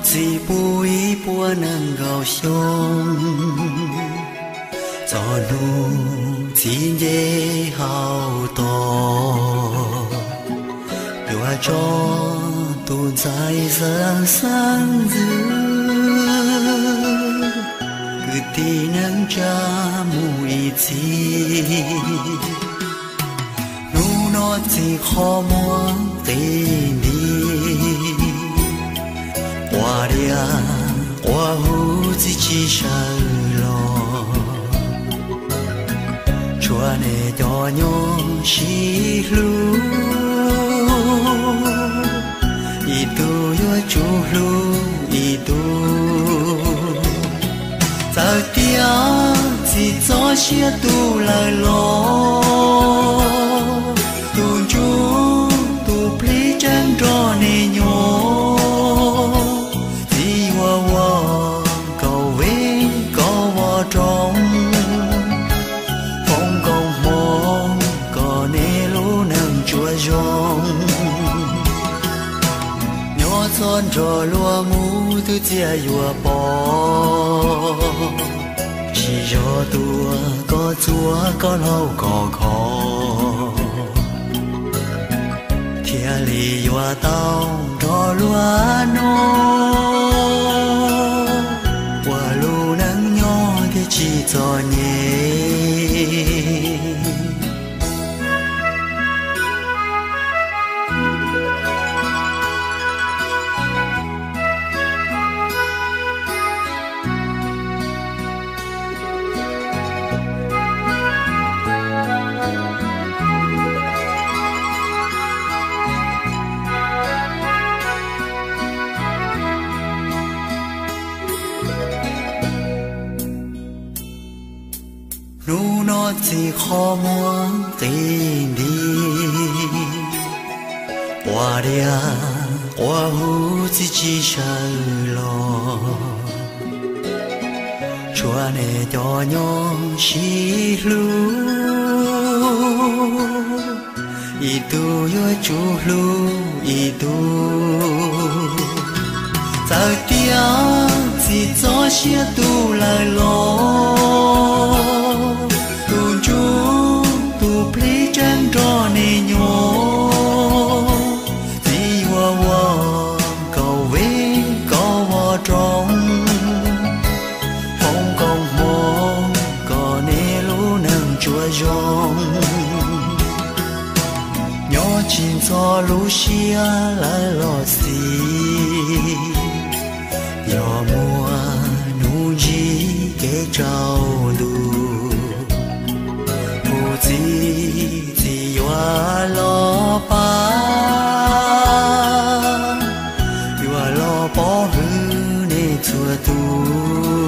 Txiv pub ib puas nees nkaum xyoo, txog hnub txiv nce hauv tos, yuav tso tus ntxhais xeeb xeeb ntxwv, kwv tij neej tsa mus ib txhis. Hnub no txiv qhov muag qis nti, quas diav quas huv txiv tsis sawv los, tshuav nej cov nyob sib hlub, ib tug yuav tsum hlub ib tug. Txawm tias txiv txoj sia tu lawm los, tus ntsuj tus plig tseem nrog nej nyob. Txiv yuav ua kaum vej kaum voj rooj, foom koob hmoov kom nej lub neej tsuas zoo. Nyob txog nrog luag mus twb txias yuav pom, tsis yog tuaj koj txuas koj laug koj kho, thiaj li yuav tau nrog luag noj, ua lub neej nyob thiaj tsis txom nyem. Hnub no txiv qhov muag qis nti, quas diav quas huv txiv tsis sawv los, tshuav nej cov nyob sib hlub, ib tug yuav tsum hlub ib tug. Txawm tias txiv txoj sia tu lawm los, tus ntsuj tus plig tseem nrog nej nyob. Txiv yuav ua kaum vej kaum voj rooj, foom koob hmoov kom nej lub neej tsuas zoo. Nyob tsis ntxhov lub siab lawm los xij, yog muaj nuj ntsig kev tsaus ntuj, kuv txiv txiv yuav los pab, yuav los pov hwm nej txhua tus.